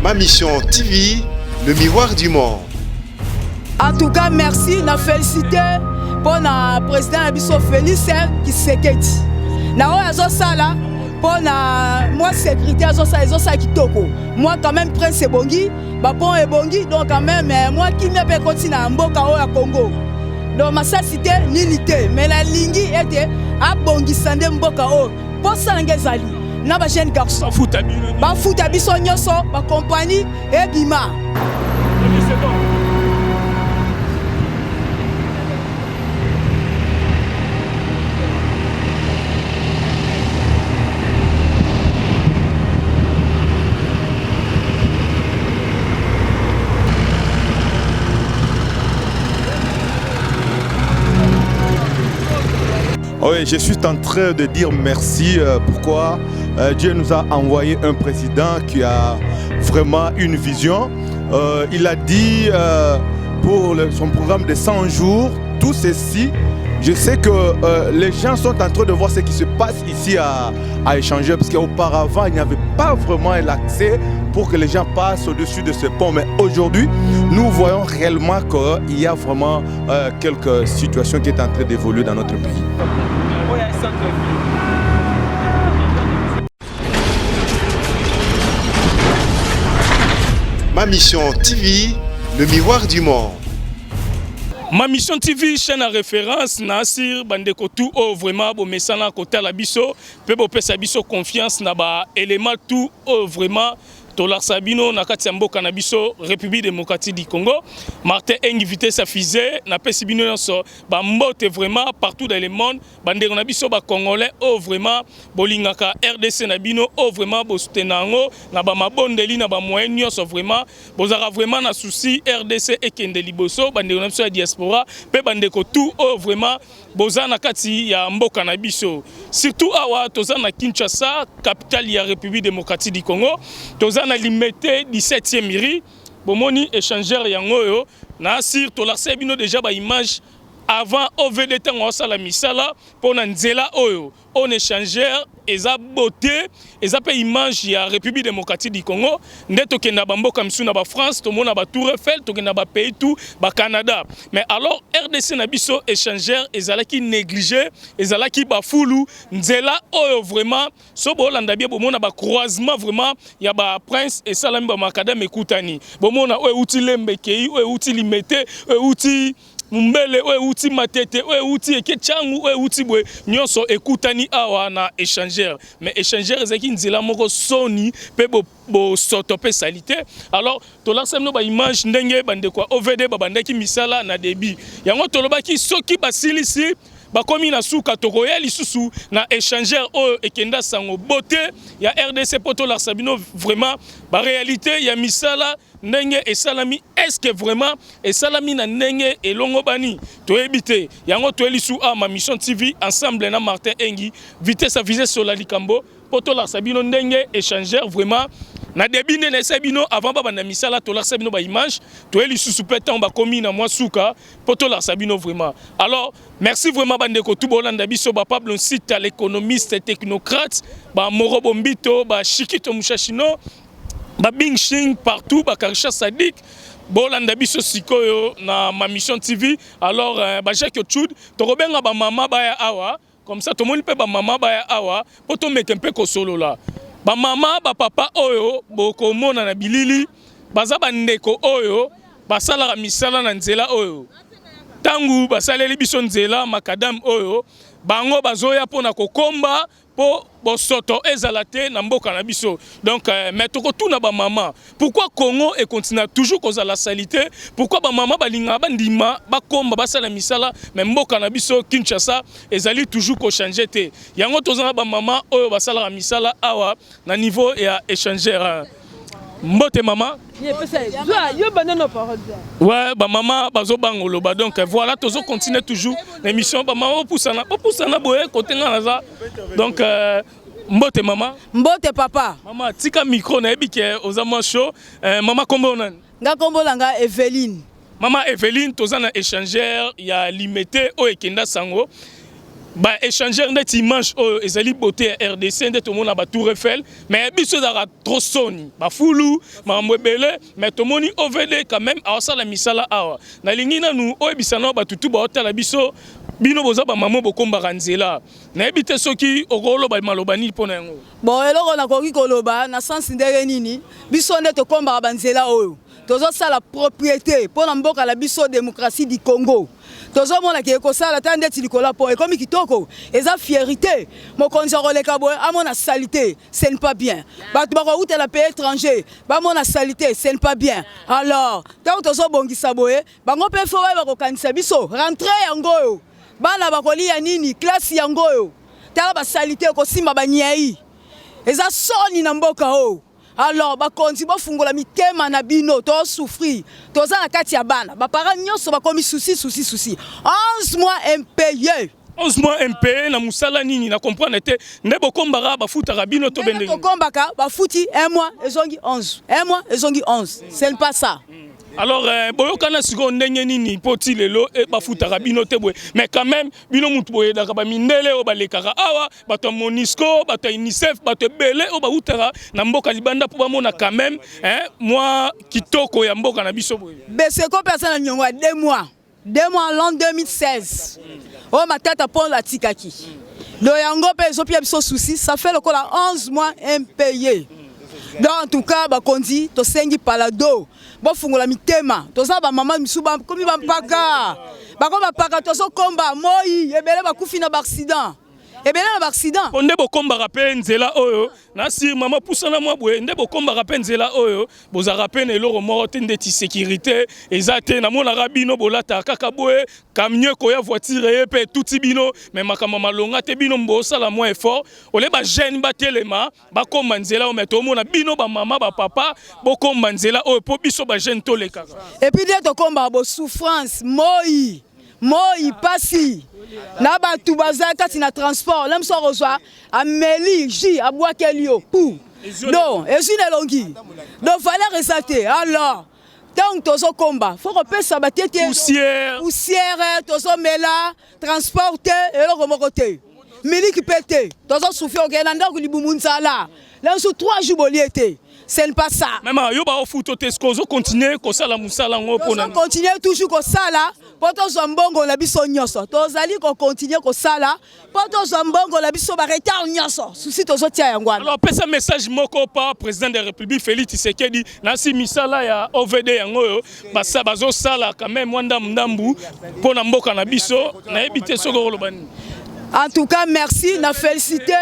Ma Mission TV, le miroir du monde. En tout cas, merci, na félicité pour na président na biso Félix Tshisekedi. Na oyo azosala mpo na mwa sécurité azosala ezosala kitoko. Moi quand même prince ebongi, bapont ebongi donc quand même eh, mwa kimia mpe ekoti na mboka oyo ya Congo. Donc masasi te nini te, mais nalingi ete abongisa nde mboka oyo. Posa na ngai ezali na ba jeune garçon bafuta bino bafuta biso nyonso bakompani ebima. Oui, je suis en train de dire merci. Euh, pourquoi euh, Dieu nous a envoyé un président qui a vraiment une vision. Euh, il a dit pour son programme de 100 jours, tout ceci, je sais que les gens sont en train de voir ce qui se passe ici à, à Échangeur, parce qu'auparavant, il n'y avait pas vraiment l'accès pour que les gens passent au-dessus de ce pont. Mais aujourd'hui, nous voyons réellement qu'il y a vraiment quelques situations qui est en train d'évoluer dans notre pays. Ma Mission TV, le miroir du monde. Ma Mission TV, chaîne à référence, Nasir, bandeko tout oyo vraiment bomesana kotala biso, pe bopesa biso confiance na ba élément tout oyo vraiment tolakisa bino na kati ya mboka na biso République démocratique du Congo. Martin Engi vitesse à fusée, napesi bino nyonso ba mbote vraiment partout dans le monde, bandeko na biso ba congolais oyo vraiment bolingaka RDC na bino oyo vraiment bosutena yango na ba mabondeli na ba moyen nyonso vraiment bozalaka vraiment na souci RDC ekende liboso, bandeko na biso ya diaspora pe bandeko tout oyo vraiment boza na kati ya mboka na biso, surtout awa toza na Kinshasa, capitale ya République démocratique du Congo. Toza na Limete 17e rue, bomoni échangeur yango oyo na sir tolakisa bino déjà ba image avant OVD ntango asala misala mpona nzela oyo on échangeur eza beauté, eza pe image ya République démocratique du Congo. Nde tokenda ba mboka misu na ba France, tomona ba Tour Eiffel, tokenda ba pays tout, ba Canada. Mais alors RDC na biso échangeur ezalaki négligé, ezalaki ba fulu nzela oyo vraiment so bolanda bien bomona ba croisement vraiment ya ba prince esalami ba macadam ekutani. Bomona oyo euti Lembe kei, oyo euti Limete, oyo euti Mumbele, oyo euti Matete, oyo euti Eke Tshangu, oyo euti boye, nyonso ekutani awa na échangeur. Mais échangeur ezalaki nzela moko soni pe bosoto pe salite. Alors tolakisa bino ba image ndenge bandeko ya OVD babandaki misala na début. Yango tolobaki soki basilisi bakomi na suka tokoya lisusu na échangeur oyo ekenda sango beauté ya RDC po tolakisa bino vraiment ba réalité ya misala ndenge esalami. Est-ce que vraiment esalami na ndenge elongobani? Toyebi te. Yango toyeli su a Ma Mission TV ensemble na Martin Engi vitesse à vitesse sola likambo po tolakisa bino ndenge échangeur vraiment na début nde nayesa bino avant babanda misala tolakisa bino ba image. Toyeli susu pe ntango bakomi na mwa suka po tolakisa bino vraiment. Alors merci vraiment bandeko tu bolanda biso, ba Pablo Nsita l'économiste technocrate, ba Moro Bombito, ba Shikito Mushashino, ba Bing Shing partout, ba Karisha Sadik, bolanda biso sikoyo na Ma Mission TV. Alors ba Jacques Ochud, tokobenga ba mama baya awa, comme ça tomoni pe ba mama baya awa po tomeke mpe kosolola. Ba mama ba papa oyo bokomona na bilili baza bandeko oyo basalaka misala na nzela oyo. Tangu basaleli biso nzela makadam oyo, bango bazoya mpona kokomba po bosoto ezala te na mboka na biso. Donc mais tokotuna ba mama pourquoi Congo e continue toujours kozala salité, pourquoi ba mama balingaka bandima bakomba basala misala mais mboka na biso Kinshasa ezali toujours ko changer te. Yango toza na ba mama oyo basalaka misala awa na niveau ya échangeur. Mbote mama. Ouais, ba mama bazo bangolo ba donc voilà tozo continuer toujours l'émission ba mama bopusana bopusana boye côté nga naza. Donc mbote mama. Mbote papa. Mama tika micro na yebi ke oza mwa chaud. Mama kombo nani? Nga kombo na nga Eveline. Mama Eveline, toza na échangeur ya Limete oyo ekenda sango. Ba échangeur ndeti image oyo ezali beauté ya RDC nde tomona ba Tour Eiffel, mais biso ezalaka trop soni, bafulu makambo ebele, mais tomoni OVD quand même aosala misala awa. Nalingi nanu oyebisa nao bato tu baotala biso, bino boza bamama bokombaka nzela, nayebi te soki okoloba maloba nini mpo na yango. Bon, eloko nakoki koloba na sens ndenge nini, biso nde tokombaka banzela oyo, tozosala propriété mpo na mboka na biso, Démocratie du Congo. Tozomona ke ekosala ta ndeti likolo po ekomi kitoko, eza fierté. Mokonzi akoleka boye, amona salité, ce n'est pas bien. Bato bakowutela pays étranger, bamona salité, ce n'est pas bien. Alors ntango tozobongisa boye, bango mpe faut bayeba kokanisa biso. Rentrée yango oyo, bana bakolia nini? Classe yango oyo, tala basalité, kosimba banyai, eza soni na mboka oyo. Alors bakonzi, bofungola mitema na bino. Tosouffrir, toza na kati ya bana, baparents nyonso bakomi souci, souci, souci. 11 mois impayé. 11 mois impayé na mosala nini? Na comprendre te. Nde bokombaka, bafutaka bino to bende? Tokombaka, bafuti un mois, ezongi 11, un mois ezongi 11. Ce n'est pas ça. Alors boyokana sikoyo ndenge nini mpo ti lelo bafutaka bino te boye? Mais quand même bino mutu boyedaka bamindele oyo balekaka awa, bato ya MONUSCO, bato ya UNICEF, bato ebele oyo bautaka na mboka libanda mpo bamona quand même, hein, mwa kitoko ya mboka na biso boye. Beseko mpe aza na niongo ya 2 mois, 2 mois, l'an 2016 oyo Matata mpo atikaki. Donc yango mpe ezopia biso souci, ça fait lokola 11 mois impayé. Donc en tout cas bakonzi, tosengi palado, bofungola mitema. Toza bamama misusu bakomi bampaka, bakomi bampaka, tozokomba moi ebele, bakufi na baaccident ebele, na baaccident. Po nde bokombaka mpe nzela oyo nasi mama pusana mwa boye, nde bokombaka mpe nzela oyo, bozalaka mpe na eloko moko te ndeti sécurité eza te. Namonaka bino bolataka kaka boye, camion ekoya, voiture eye mpe etuti bino, mais makambo malonga te. Bino bosala mwa effort ole bajeune batelema bakomba nzela oyo, mais tomona bino bamama, bapapa bokomba nzela oyo mpo biso bajeune tolekaka. Et puis nde tokombaka bosouffrance, moi moi pasi na bato baza kati na transport. La mosu akozwa, ameli jus, abwakeli yo pu, donc ezwi na elongi, donc valeur eza te. Alors ntango tozokomba, faut kopesa batete. Poussière. Poussière, tozomela transport te, eloko moko te, miliki mpe te. Tozosouffrir, okende na ndako libumu nzala, la mosu 3 jours bolie te. Ce n'est pas ça. Mama, yo baofuta te, ce ozocontinue kosala mosala yango mpona? Tozocontinue toujours kosala mpo tozwa mbongo na biso nyonso. Tozali kocontinue kosala mpo tozwa mbongo na biso, baretard nyonso, souci tozotia yango wana. Alors pesa message moko pa président de la République Félix Tshisekedi. Nasi misala ya OVD yango oyo bazosala quand même mwa ndambu ndambu mpo na mboka na biso, nayebi te soki okoloba nini. En tout cas merci na félicité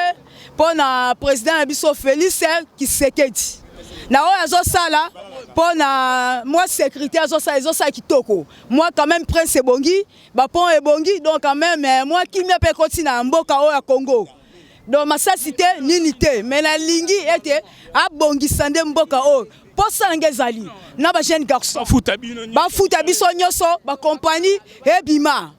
mpo na président na biso Félix Tshisekedi na oyo azosala mpo na mwa sécurité azosala, ezosala kitoko. Mwa quand même prince ebongi, bapont ebongi, donc quand même mwa kimia mpe ekoti na mboka oyo ya Congo. Donc masasi te, nini te, mais nalingi ete abongisa nde mboka oyo. Mposa na ngai ezali na bajeune garçon. Bafuta bino. Bafuta biso nyonso, bakompagnie ebima,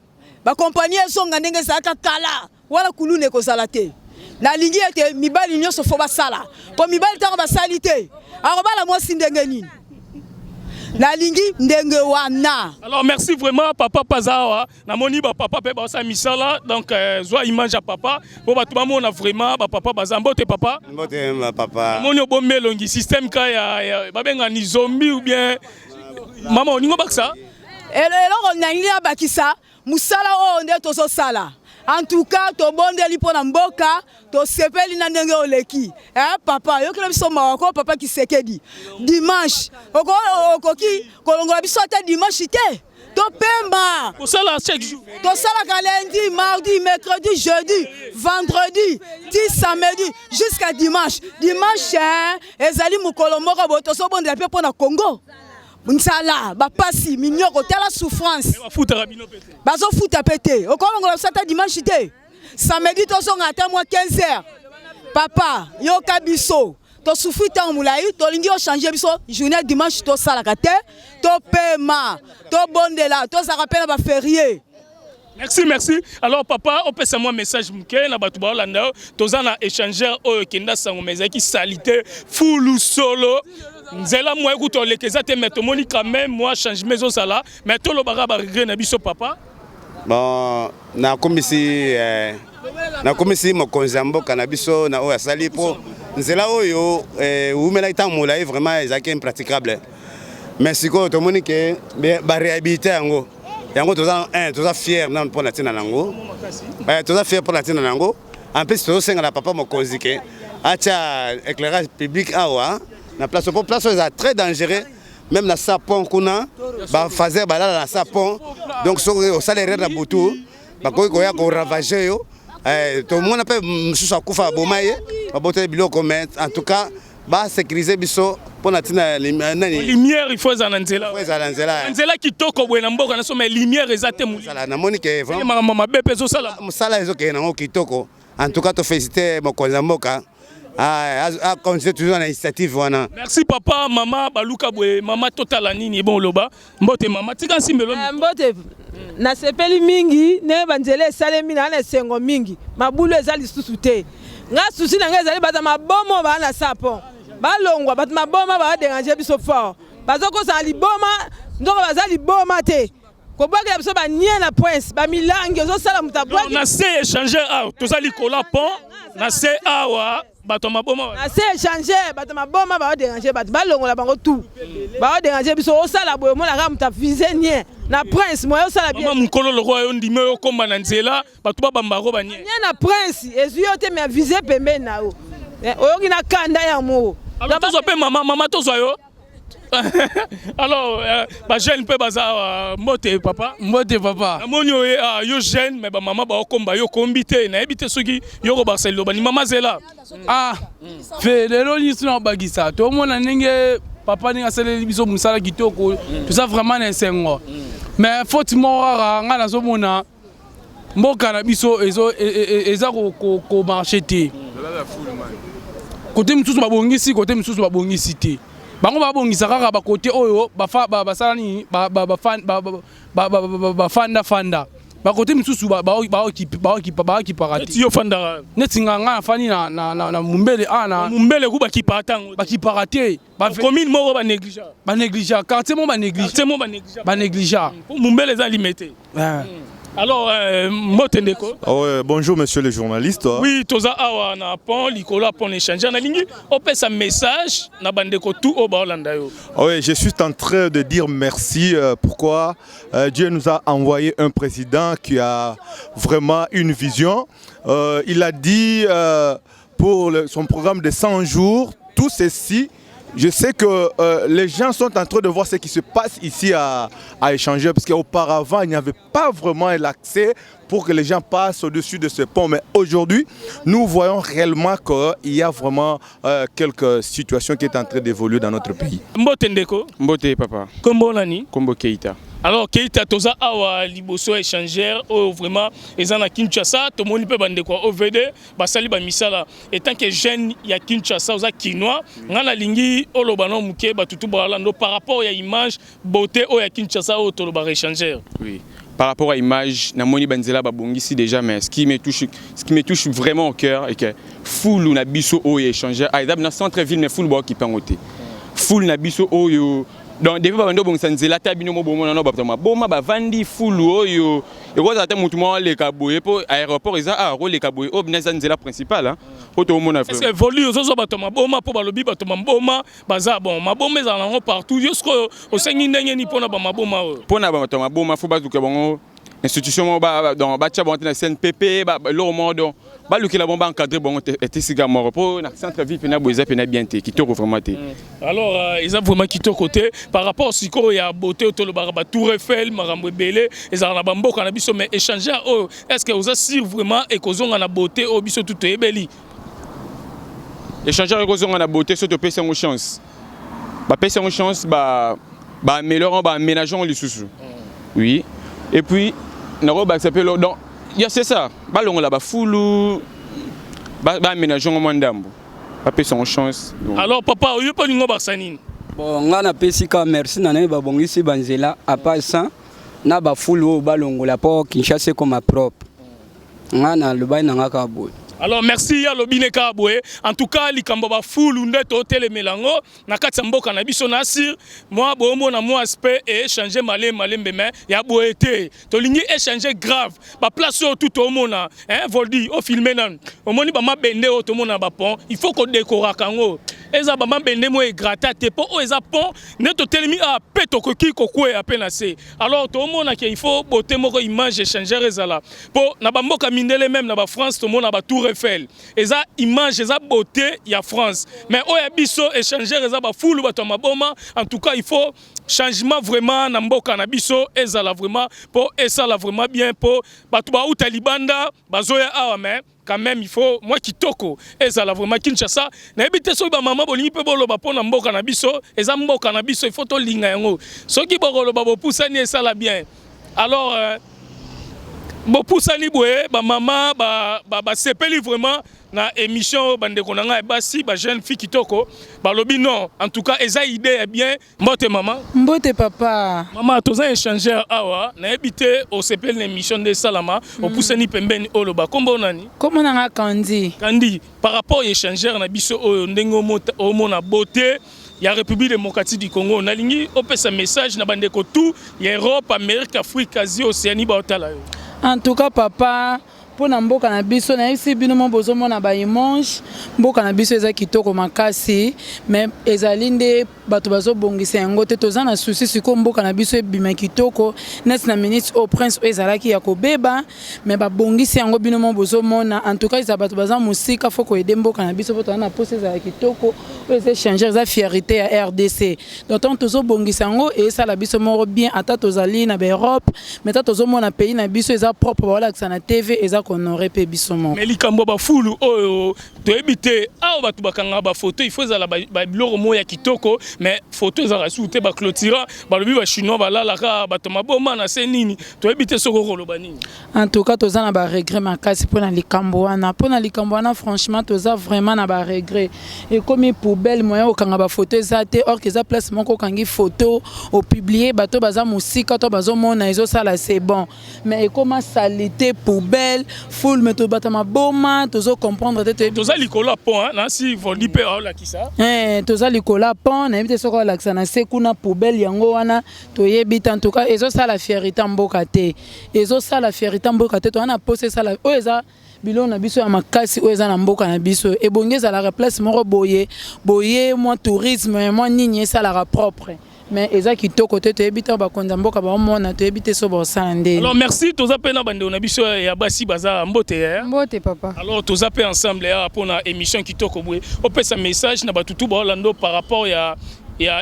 bakompagnie ezonga ndenge ezalaka kala wana, kuluna ekozala te. Nalingi ete mibali nyonso faut basala, mpo mibali ntango basali te, akobala mwasi ndenge nini? Nalingi ndenge wana. Alors merci vraiment papa Pazawa. Namoni bapapa mpe basala misala, donc zwa image ya papa mpo bato bamona vraiment bapapa baza. Mbote papa. Mbote ma papa. Namoni obombi elongi, système ka ya babenga ni zombie ou bien mama olingo bakisa. Eloko nalingi nabakisa, mosala oyo nde tozosala, en tout cas tobondeli mpo na mboka, tosepeli na ndenge oleki. Eh, papa, yokela biso mawa ko papa Tshisekedi. Dimanche okoki kolongola biso ata dimanche te, topemba. Kosala chaque jour. Tosalaka lundi, mardi, mercredi, jeudi, vendredi ti samedi jusqu'à dimanche. Dimanche ezali mokolo moko boye tozobondela mpe mpo na Congo, nzala, bapasi, minyoko, tala souffrance. Bafutaka bino mpe te. Bazofuta mpe te. Okolongola biso ata dimanche te, samedi tozonga ata mwa 15 heures. Papa, yoka biso, tosouffrir ntango molai. Tolingi ochange biso journée dimanche, tosalaka te, topema, tobondela, tozalaka mpe na baférié. Merci, merci. Alors papa, opesa mwa message moke na bato baolanda yo. Toza na échangeur oyo ekenda sango, mais ezalaki salité, fulu, solo, nzela mwa ekuta oleka eza te, mais tomoni quand même mwa changement ezozala, mais tolobaka baregret na biso, papa. Bon, nakomisi nakomisi mokonzi ya mboka na biso na oyo asali, mpo nzela oyo ewumelaki ntango molai, vraiment ezalaki impraticable. Mais sikoyo tomoni ke baréhabilité yango. Yango toza un toza fier nano mpo na ntina nango, toza fier mpo na ntina nango. En plus, tozosenga na papa mokonzi ke atia éclairage public awa na place, mpo place oyo eza très dangereux. Même na sa pont kuna, bafaser balala na sa pont. Donc soki osala erreur na butu, bakoki koya koravager yo. Tomona mpe mosusu akufa, baboma ye, baboteli biloko. Mais en tout cas, basécuriser biso mpo na ntina nani? Lumière, il faut ezala na nzela. Faut ezala na nzela. Nzela kitoko boye na mboka na so, mais lumière eza te. Namoni ke makambo mabe mpe ezosala. Mosala ezokende nango kitoko. En tout cas, tofélicité mokonzi ya mboka, acontinue toujours na initiative wana. Merci papa. Mama baluka boye, mama, totala nini? Bon, oloba mbote mama, tika nsimbelo. Mbote. Nasepeli mingi ndenge banzela esalemi na na esengo mingi, mabulu eza lisusu te. Nga souci na ngai ezali bato maboma baa na sa pont balongwa. Bato maboma baadéranger biso fort, bazokosana liboma, nzoko baza liboma te, kobwakela biso banie na prince, bamilangi ozosala moto abwaki. Na se échangeur awa, toza likolo pont, na se awa bato ya maboma. Na se échangeur, bato maboma baodéranger bato, balongola bango tout. Baodéranger biso. Osala boye, omonaka moto avise nie na prince moye osala. Bien, mokolo lokola yo ndimi oyo okóma na nzela, bato babambako banie. Nie na prince ezwi yo te, mais avise pembeni na yo, oyoki na kanda ya moko. Alors tozwa mpe mama. Mama, tozwa yo. Alors bajeune mpe baza awa. Mbote papa. Mbote papa. Namoni oye yo jeune, mais bamama baokomba, yo kombi te. Nayebi te soki yo kobakisa liloba ni mama zela. Ah fe, lelo nyonso na kobakisa, tomona ndenge papa ndenge asaleli biso mosala kitoko, toza vraiment na esengo. Mais faute moko kaka ngai nazomona, mboka na biso eza komarcher te. Côté mosusu babongisi, côté mosusu babongisi te. Bango babongisa kaka bacôté oyo basala nini, bafanda fanda. Bacôté mosusu baokipaka te. Yo fandaka? Neti nga, nga nafandi na Mumbele awa. Mumbele ku bakipaka ntango? Bakipaka te. Commune moko banéglige. Banéglige, quartier moko banéglige. Quartier moko banéglige. Banéglige. Mumbele eza limete. Alors mbote ndeko. Oh, ouais, bonjour monsieur le journaliste. Oui, toza awa na pont, likolo ya pont échangeur. Nalingi opesa message na bandeko tout oyo baolanda yo. Oui, je suis en train de dire merci pourquoi Dieu nous a envoyé un président qui a vraiment une vision. Il a dit pour son programme de 100 jours, tout ceci. Je sais que les gens sont en train de voir ce qui se passe ici à Échangeur, parce qu'auparavant, il n'y avait pas vraiment l'accès pour que les gens passent au-dessus de ce pont. Mais aujourd'hui, nous voyons réellement qu'il y a vraiment quelques situations qui sont en train d'évoluer dans notre pays. Mbote ndeko. Mbote papa. Kombo nani? Kombo Keita. Alors Keita, toza awa liboso ya échangeur oyo vraiment eza na Kinshasa. Tomoni mpe bandeko ya OVD basali bamisala. Étant que jeune ya Kinshasa, oza kinois, ngai nalingi oloba no moke, batutu balando par rapport ya image beauté oyo ya Kinshasa oyo tolobaka échangeur. Oui. Par rapport à image, namoni banzela babongisi déjà, mais ce qui me touche vraiment au cœur est que fulu na biso oyo échangeur, ah, eza na centre ville, mais fulu baokipa te. Fulu na biso oyo, donc depuis babandi obongisa nzela, ata bino mobomona no bato maboma bavandi fulu oyo, ekozala te motu moko aleka boye mpo aéroport eza awa, koleka boye oyo bina eza nzela principale mpo toomona. Est-ce que évolue ozozwa bato maboma? Mpo balobi bato maboma baza, bon, maboma ezala nango partout. Yo sikoyo osengi ndenge nini mpona bamaboma oyo? Mpona bato maboma, faut baluka bango institution moko, donc batia bango te na CNPP, eloko moko, donc balukela bango, baencadre bango ete esika moko, mpo na centre ville mpena boye eza mpena bien te, kitoko vraiment te. Alors eza vraiment kitoko te par rapport sikoyo ya beauté oyo tolobaka, batour Eiffel, makambo ebele ezalaka na bamboka na biso. Mais échangeur oyo, est ce que oza sûr vraiment ekozonga na beauté oyo biso tu toyebeli? Échangeur ekozonga na beauté so topesi yango chance, bapesi yango chance, baaméliorer, baaménage yango lisusu. Oui, et puis nakobakisa mpe, donc ya c'est ça, balongola bafulu, baaménage yango mwa ndambo, bapesa yango chance. Alors papa, oyo mpo olingo bakisa nini? Bon, nga napesi ka merci na ndenge babongisi banzela. À part ça, na bafulu oyo balongola mpo Kinshasa ekoma propre. Nga nalobaki na nga kaka boye. Alors merci ya lobi ne kaka boye. En tout cas likambo ba fulu nde totelemela yango na kati ya mboka na biso na sir mwa bomona mwa aspect e changer malembe malembe, mais ya boye te. Tolingi échanger grave ba place oyo tout omona, hein. Voldi o filmer nanu, omoni ba mabende oyo tomona ba pont, il faut ko décoraka yango. Eza ba mabende mo egrata te, mpo oyo eza pont nde totelemi a mpe tokoki kokweya mpe na se. Alors tomona ke il faut beauté moko, image échangeur ezala, mpo na bamboka mindele, même na bafrance, tomona ba Tour Eiffel, eza image, eza beauté ya France. Mais oyo ya biso échangeur eza bafulu, bato ya maboma. En tout cas il faut changement vraiment na mboka na biso ezala vraiment, mpo esala vraiment bien, mpo bato bauta libanda bazoya awa. Mais quand même il faut mwa kitoko ezala vraiment Kinshasa. Nayebi te soki bamama bolingi mpe boloba mpo na mboka na biso. Eza mboka na biso, il faut tolinga yango. Soki bokoloba, bopusani, esala bien. Alors bopusani boye, bamama basepeli vraiment na émission oyo. Bandeko na ngai basi, bajeune fille kitoko, balobi non, en tout cas eza idée ya bien. Mbote mama. Mbote papa. Mama, toza échangeur awa. Nayebi te osepeli na émission nde esalama. Opusani pembeni, oloba kombo nani? Kombo na nga Kandi. Kandi, par rapport ya échangeur na biso oyo, ndenge omona beauté ya République démocratique du Congo, nalingi opesa message na bandeko tout ya Europe, Amérique, Afrique, Asie, Océanie baotala yo. En tout cas papa, mpo na mboka na biso, nayebisi bino mo bozomona baimage, mboka na biso eza kitoko makasi, mais ezali nde bato bazobongisa yango te. Toza na souci sikoyo mboka na biso ebima kitoko neti na minute oyo. Prince oyo ezalaki ya kobeba, mais babongisi yango, bino mo bozomona. En tout cas eza bato baza mosika, faut koaider mboka na biso, mpo toza na posa ezala kitoko. Oyo eza échangeur, eza fierté ya RDC. Donc ntango tozobongisa yango, esala biso moko bien. Ata tozali na baEurope, mais ata tozomona pays na biso eza propre, baolakisa na TV, eza kohonorer mpe biso moko. Mais likambo ya bafulu oyo, toyebi te. Awa bato bakangaka bafoto, il faut ezala babiloko moko ya kitoko, mais foto ezalaka suku te. Baclôtura, balobi bachinois balalaka, bato maboma na se nini, toyebi te soki okoloba nini. En tout cas toza na baregret makasi mpona likambo wana. Mpona likambo wana, franchement toza vraiment na baregret. Ekomi poubelle, moyen okanga bafoto eza te. Or eza place moko okangi foto, opublier, bato baza mosika to bazomona, ezosala c'est bon, mais ekoma saleté, poubelle, foule, mais tobata maboma, tozocomprendre te. Toza likolo ya pont nasi Voldi mpe aolakisa. Toza likolo ya pont, nayebi te soki aolakisa na se kuna poubelle yango wana, toyebi te. En tout cas ezosala fierté mboka te, ezosala fierté mboka te. Toza na posa esala oyo eza biloko na biso ya makasi, oyo eza na mboka na biso. Ebongi ezalaka place moko boye boye, mwa tourisme, mwa nini, esalaka propre, mais eza kitoko te. Toyebi te, bakonzi ya mboka baomona, toyebi te so baosala ndeni. Alors merci. Toza mpe na bandeko na biso ya basi baza. Mbote. Mbote papa. Alors toza mpe ensemble awa mpona émission kitoko boye. Opesa message na bato tu baolanda par rapport ya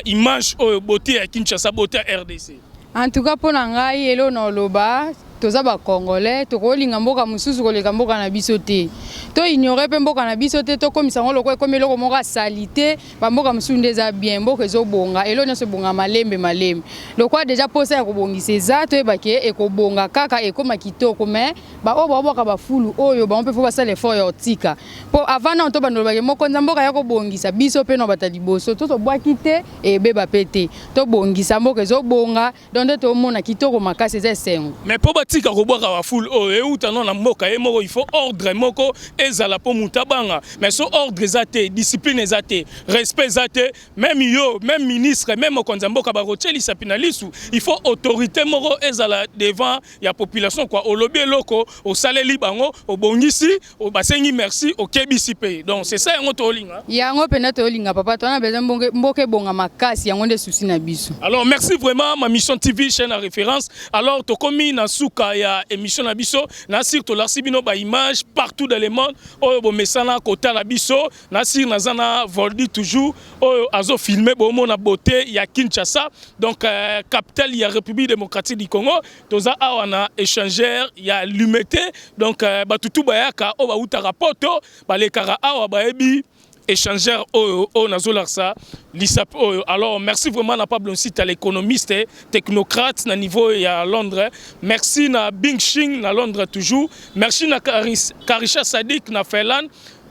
image oyo, beauté ya Kinshasa, beauté ya RDC. En tout cas mpo na ngai, eloko na oloba, toza bacongolais, tokolinga mboka mosusu koleka mboka na biso te. Toignorer mpe mboka na biso te, tokomisa yango lokola ekomi eloko moko asali te. Bamboka mosusu nde eza bien. Mboka ezobonga, eloko nyonso ebonga malembe malembe. Lokola déjà mposa ya kobongisa eza, toyebake ekobonga kaka, ekóma kitoko. Mais baoyo baobwaka bafulu oyo, bango mpe faut basala effort ya kotika, mpo avant nano tobanda olobake mokonzi ya mboka ya kobongisa, biso mpe na bata liboso to tobwaki te, ebeba mpe te. Tobongisa mboka, ezobonga. Donc nde tomona kitoko makasi, eza esengo. Mais mpo batika kobwaka bafulu oyo, euta no na mboka ye moko, il faut ordre moko ezala mpo moto abanga. Mais so ordre eza te, discipline eza te, respect eza te, même yo, même ministre, même mokonzi ya mboka, bakotielisa mpi na lisu. Il faut autorité moko ezala devant ya population quoi. Olobi eloko, osaleli bango, obongisi, basengi merci, okebisi mpe. Donc c'est ça, yango tolinga. Yango mpenza tolinga papa, towana besoin mboka ebonga makasi, yango nde souci na biso. Alors merci vraiment, Ma Mission TV, chaîne à référence. Alors tokomi na suka ya émission na biso. Na sir tolakisi bino baimage partout dans le monde oyo bomesana kotala biso. Na sir naza na Voldi toujours oyo azofilmer, bomona beauté ya Kinshasa, donc capitale ya République démocratique du Congo. Toza awa na échangeur ya Limete. Donc bato tu bayaka oyo bautaka poto, balekaka awa, bayebi échangeur oyo, oyo nazolakisa lisape oyo. Alors merci vraiment na Pablo Nsita, l'économiste technocrate na niveau ya Londres. Merci na Bing Shing na Londres toujours. Merci na Karisha Sadik na Finlande.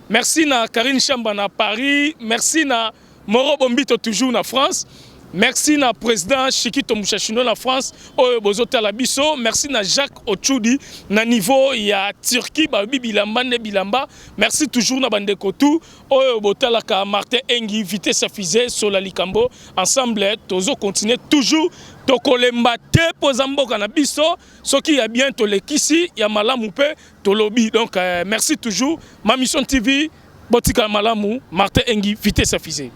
Merci na Karine Chamba na Paris. Merci na Moro Bombito toujours na France. Merci na président Chikito Mushashino na France oyo bozotala biso. Merci na Jacques Ochudi na niveau ya Turquie balobi bilamba nde bilamba. Merci toujours na bandeko tout oyo botalaka Martin Engi vitesse ya fusée sola likambo ensemble tozo continuer toujours tokolemba te mpo eza mboka na biso soki ya bien tolekisi ya malamu mpe tolobi donc euh, merci toujours ma mission TV botikala malamu Martin Engi vitesse ya fusée.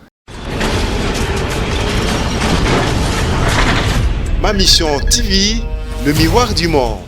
Ma Mission TV, le miroir du monde.